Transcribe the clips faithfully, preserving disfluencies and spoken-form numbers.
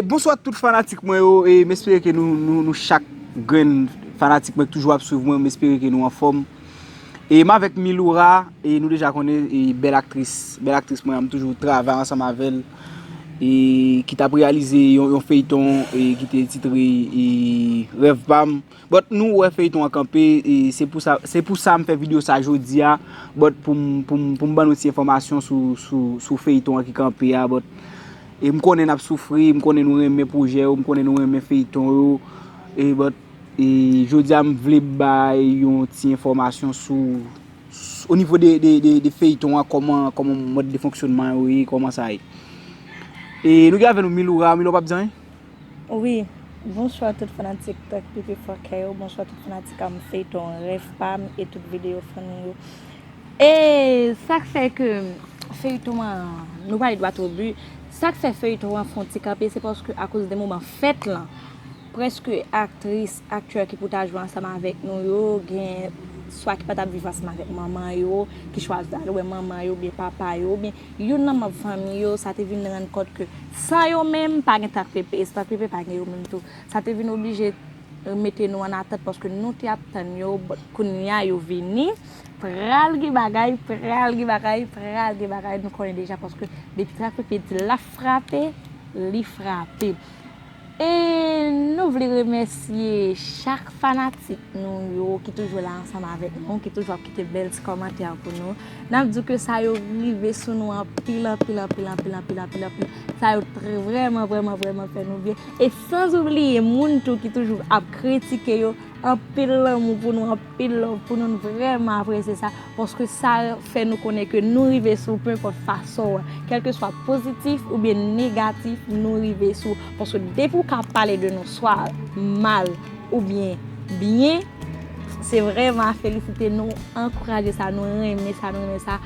Bonswa tout fanatik mwen yo, e m espere ke nou, nou, nou chak grenn fanatik mwen ki toujou ap swiv mwen, m espere ke nou anfòm. E m avèk Miloura, e nou deja konnen, e bèl aktris, bèl aktris mwen, m toujou travay ansanm avè l, e ki t ap reyalize yon, yon feyton, e ki te titre, e Rèv pa m. But nou wè feyton an kanpe, e se pou sa, se pou sa m fè videyo sa jodi a, but pou m, pou m, pou m ban nou ti enfòmasyon sou, sou, sou feyton an ki kanpe a, but e m konnen n ap soufri, m konnen nou renmen pwojè yo, m konnen nou renmen feyton yo, e but e jodi a m vle bay yon ti enfòmasyon sou, sou o nivo de, de, de, de feyton an, kòman, kòman mòd de fonksyonman yo ye, kòman sa ye. E nou gen avè nou Miloura, Miloura p ap di anyen? Wi, bonswa tout fanatik Tank Pepe Fòkè yo, bonswa tout fanatik a m feyton Rèv pa m e tout videyo fanmi yo. E sa k fè ke feyton an, nou pale dwat o bi, sa k fè feyton an fè yon ti kanpe, se paske akoz de moman fèt lan, prèske aktris, aktè ki pou ta jwe ansanm avèk nou yo, gen swa ki pa t ap viv ansanm avèk manman yo, ki chwazi al wè manman yo, oubyen papa yo, oubyen youn nan manm fanmi yo, sa te vin rann kont ke san yo menm, pa gen Tank Pepe, e san Tank Pepe, pa gen yo menm tou. Sa te vin oblije mete nou an atant paske nou te ap tann yo, but kounye a yo vini, pral gen bagay, pral gen bagay, pral gen bagay, nou konnen deja paske depi Tank Pepe di l ap frape, li frape. E nou vle remèsye chak fanatik nou yo ki toujou la ansanm avèk nou, ki toujou ap kite bèl ti kòmantè pou nou. N ap di ke sa yo rive sou nou anpil, anpil, anpil, anpil, anpil, anpil, anpil. Sa yo trè, vrèman, vrèman, vrèman fè nou byen. E san oubliye moun tou ki toujou ap kritike yo, anpil lanmou pou nou, anpil love pou nou, nou vrèman apresye sa, paske sa fè nou konnen ke nou rive sou, pe enpòt fason w wè, kèlkeswa pozitif oubyen negatif, nou rive sou, paske depi w ka pale de nou, swa mal oubyen byen, se vrèman a felisite, nou ankouraje sa, nou renmen sa, nou renmen sa.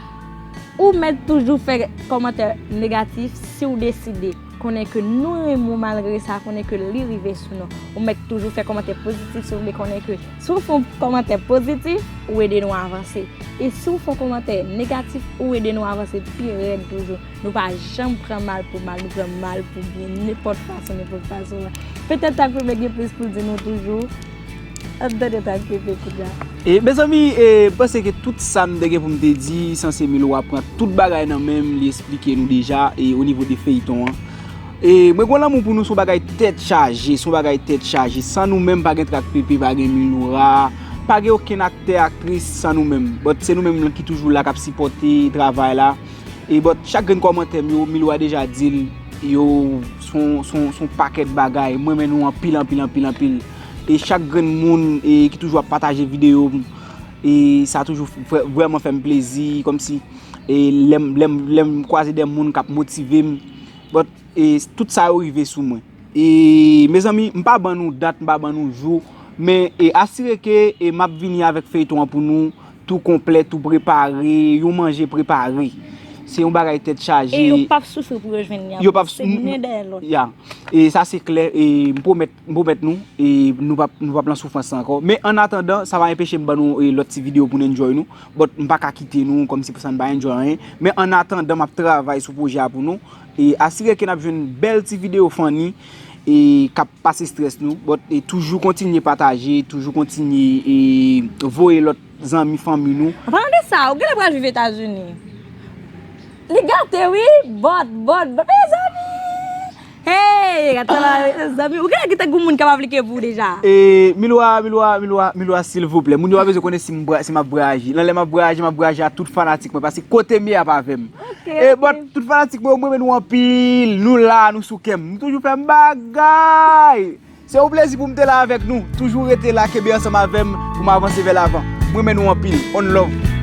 Ou mèt toujou fè kòmantè negatif si w deside konnen ke nou renmen w, malgre sa, konnen ke li rive sou nou. Ou mèt toujou fè kòmantè pozitif si w vle konnen ke si w fè yon kòmantè pozitif, ou ede nou avanse. E si w fè yon kòmantè negatif, ou ede nou avanse pi rèd toujou. Nou pa janm pran mal pou mal, nou pran mal pou byen, nenpòt fason, nenpòt fason. Petèt Tank Pepe gen plis pou l di nou toujou. Ann tande Tank Pepe kounye a. E, mezanmi, e, m panse ke tout sa m te gen pou m te di, sanse Milo ap pran tout bagay nan men m, li esplike nou deja, e, o nivo de feyton an. E, mwen gon lanmou pou nou, se yon bagay tèt chaje, se yon bagay tèt chaje. San nou menm, pa gen Tank Pepe, pa gen Miloura, pa gen okenn aktè, aktris san nou menm. But se nou menm ki toujou la, k ap sipòte travay la. E, but chak grenn kòmantè m yo, Milo a deja di l, yo, se yon, se yon, se yon pakèt bagay. Mwen renmen nou anpil, anpil, anpil, anpil. E chak grenn moun, e, ki toujou ap pataje videyo m, e sa toujou vrè-, vrèman fè m plezi, kòmsi, e lè m, lè m, lè m kwaze de moun k ap motive m. But, e, tout sa yo rive sou mwen. E, mezanmi, m pa ban nou dat, m pa ban nou jou, men, e, asire ke, e, m ap vini avèk feyton an pou nou, tou konplè, tou prepare, yon manje prepare. Se yon bagay tèt chaje. E yo p ap soufri pou yo jwenn li an. Yo p ap plis, se youn dèyè lòt. Ya. E sa se klè, e m pwomèt, m pwomèt nou, e nou p ap, nou p ap lan soufrans sa ankò. Men annatandan, sa pa enpeche m ban nou, e, lòt ti videyo pou n enjoy nou. But m pa ka kite nou, kòmsi pou sa n pa enjoy anyen. Men annatandan, m ap travay sou pwojè a pou nou. E asire ke n ap jwenn bèl ti videyo funny, e k ap pase strès nou. But, e toujou kontinye pataje, toujou kontinye, e voye lòt zanmi, fanmi nou. An palan de sa, ou genlè pral viv Etazini. Li gate wi, but, but, but, mezanmi! Hey, gate la, mezanmi, ou genlè kite gon moun k ap aplike pou ou deja. E, Miloura, Miloura, Miloura, Miloura, silvouplè. Moun yo pa bezwen konnen si m bra-, si m ap vwayaje. Nan lè m ap vwayaje, m ap vwayaje a tout fanatik mwen, paske kote m ye a pa avè m. Ok, e, ok. But, tout fanatik mwen, mwen renmen nou anpil. Nou la, nou sou kè m. M toujou fè m bagay. Se yon plezi pou m te la avèk nou. Toujou rete la, kenbe ansanm avè m pou m avanse vè lavan. Mwen renmen nou anpil. On love.